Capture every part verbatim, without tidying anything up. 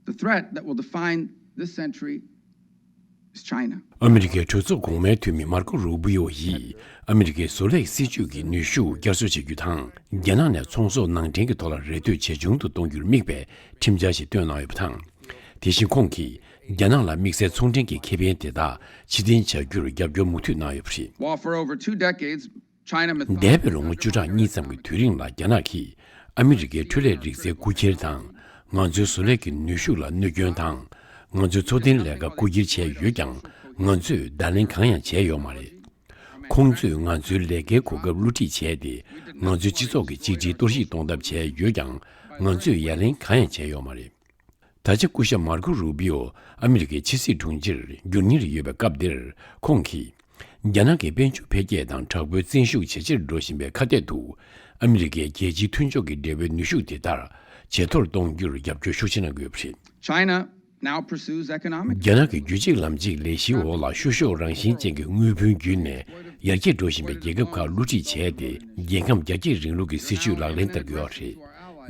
The threat that will define this century is China. ཨ་མི་རི་ཀའི་གྲོས་ཚོགས་གོང་མའི་འཐུས་མི་མར་ཀོ་རུ་བི་ཡོ་ཡིས་ཨ་མི་རི་ཀའི་བཟོ་ལས་སྲིད་ཇུས་ཀྱི་ནུས་ཤུགས་བསྐྱར་གསོ་བྱེད་རྒྱུ་དང་། རྒྱ་ནག་ནས་ཚོང་ཟོག་ནང་འདྲེན་གྱི་ཐོག་ལ་རེ་ལྟོས་ཇེ་ཆུང་དུ་གཏོང་རྒྱུར་དམིགས་པའི་ཁྲིམས་འཆར་ཞིག་བཏོན་གནང་ཡོད་པ་དང་། དེ་བཞིན་ཁོང་གིས་རྒྱ་ནག་ལ་དམིགས་བསལ་ཚོང་འབྲེལ་གྱི་ཁེ་ཕན་དེ་དག་ཕྱིར་འཐེན་བྱ་རྒྱུར་རྒྱབ་སྐྱོར་མུ་མཐུད་གནང་ཡོད་པ་རེད། While for over two decades, China འདས་པའི་ལོ་ངོ་བཅུ་ཕྲག་གཉིས་ཙམ་གྱི་དུས་རིང་ལ་རྒྱ་ནག་གིས་ཨ་མི་རི་ཀའི་འཕྲུལ་ལས་རིག་རྩལ་རྐུ་འཁྱེར་དང་། ང་ཚོའི་བཟོ་ལས་ཀྱི་ནུས་ཤུགས་ལ་གནོད་སྐྱོན་དང་། ང་ཚོའི་འཚོ་རྟེན་ལས་ཀ་རྐུ་འཁྱེར་བྱས་ཡོད་ཀྱང་། ང་ཚོས་བརྡ་ལན་གང་ཡང་བྱས་ཡོད་མ་རེད། ཁོང་ཚོས་ང་ཚོའི་ལས་ཀའི་གོ་སྐབས་བསླུ་བྲིད་བྱས་ཏེ། ང་ཚོའི་སྤྱི་ཚོགས་ཀྱི་གཅིག་སྒྲིལ་གཏོར་བཤིག་གཏོང་ཐབས་བྱས་ཡོད་ཀྱང་། ང་ཚོས་ཡ་ལན་གང་ཡང་བྱས་ཡོད་མ་རེད། ད་ཆ་སྐུ་ཞབས་མར་ཀོ་རུ་བི་ཡོ་ཨ་མི་རི་ཀའི་ཕྱི་སྲིད་དྲུང་ཆེར་འགྱུར་ཉེར་ཡོད་པའི་སྐབས་འདིར། ཁོང་གིས། རྒྱ་ནག་གི་དཔལ་འབྱོར་འཕེལ་རྒྱས་དང་དྲག་པོའི་བཙན་ཤུགས་ཇེ་ཆེར་འགྲོ་བཞིན་པའི་ཁ་གཏད་དུ། ཨ་མི་རི་ཀའི་རྒྱལ་སྤྱིའི་མཐུན་ཕྱོགས་ཀྱི་འབྲེལ་བའི་ནུས་ཤུགས་དེ་ལྟར་ཇེ་མཐོར་གཏོང་རྒྱུར་རྒྱབ་སྐྱོར་ཤུགས་ཆེ་གནང་དགོས་པ་རེད། China now pursues economic རྒྱ་ནག་གིས་རྒྱུད་གཅིག་ལམ་གཅིག་ལས་གཞིའི་འོག་ལ་བཤུ་གཞོག་རང་བཞིན་ཅན་གྱི་དངུལ་བུན་བརྒྱུད་ནས་ཡར་རྒྱས་འགྲོ་བཞིན་པའི་རྒྱལ་ཁབ་ཁག་བསླུ་བྲིད་བྱས་ཏེ། རྒྱལ་ཁམས་རྒྱ་སྐྱེད་རིང་ལུགས་ཀྱི་སྲིད་ཇུས་ལག་ལེན་བསྟར་གྱི་ཡོད་རེད།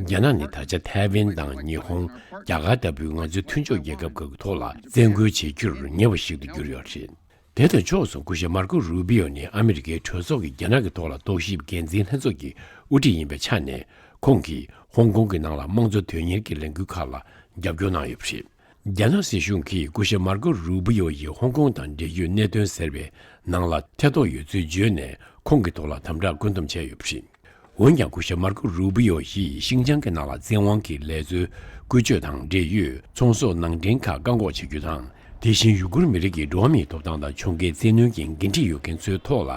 རྒྱ་ནག་ནི་ད་ཆ་ཐའེ་ཝན་དང་ཉི་ཧོང་། རྒྱ་གར་ལྟ་བུའི་ང་ཚོའི་མཐུན་ཕྱོགས་རྒྱལ་ཁབ་ཁག་གི་ཐོག་ལ་བཙན་རྒོལ་བྱེད་རྒྱུར་ཉེ་བ་ཞིག་ཏུ་གྱུར་ཡོད་རེད། དེ་དང་ཕྱོགས་སུ་སྐུ་ཞབས་མར་ཀོ་རུ་བི་ཡོ་ནི་ཨ་མི་རི་ཀའི་གྲོས་ཚོགས་ཀྱི་རྒྱ་ནག་གི་ཐོག་ལ་རྟོག་ཞིབ་འགན་འཛིན་ལྷན་ཚོགས་ཀྱི་དབུ་ཁྲིད་ཡིན་པའི་ཆ་ནས། ཁོང་གིས་ཧོང་ཀོང་གི་ནང་ལ་དམངས་གཙོ་དོན་གཉེར་གྱི་ལས་འགུལ་ཁག་ལ་རྒྱབ་སྐྱོར་གནང་ཡོད་པ་རེད། རྒྱ་ནག་སྲིད་གཞུང་གིས་སྐུ་ཞབས་མར་ཀོ་རུ་བི་ཡོ་ཡིས་ཧོང་ཀོང་དང་འབྲེལ་ཡོད་གནད་དོན་ཟེར་བའི་ནང་ལ་ཐེ་གཏོགས་ཡོད་ཚུལ་བརྗོད་ནས། ཁོང་གི་ཐོག་ལ་དམ་དྲག་བཀོད་འདོམས་བྱས་ཡོད་པ་རེད། འོན་ཀྱང་། སྐུ་ཞབས་མར་ཀོ་རུ་བི་ཡོ་ཡིས་ཤིང་ཅང་གི་ནང་ལ་བཙན་དབང་གིས་ལས་བཟོའི་བཀོལ་སྤྱོད་དང་འབྲེལ་ཡོད་ཚོང་ཟོག་ནང་འདྲེན་ཁག་བཀག་འགོག་བྱེད་རྒྱུ་དང་། དེ་བཞིན་ཡུ་གུར་མི་རིགས་ཀྱི་འགྲོ་བ་མིའི་ཐོབ་ཐང་དང་ཁྱོང་སྐྱེད་བཙན་གནོན་གྱི་འགན་འཁྲི་ཡོད་མཁན་ཚོའི་ཐོག་ལ་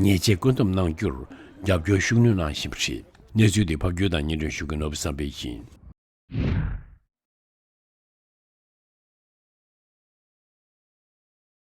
ཉེས་ཆད་བཀོད་འདོམས་གནང་རྒྱུར་རྒྱབ་སྐྱོར་ཤུགས་སྣོན་གནང་བཞིན་པ་རེད། གནས་ཚུལ་འདི་ཕབ་སྒྱུར་དང་སྙན་སྒྲོན་ཞུ་མཁན་ནོར་བུ་བསམ་འཕེལ་ཡིན།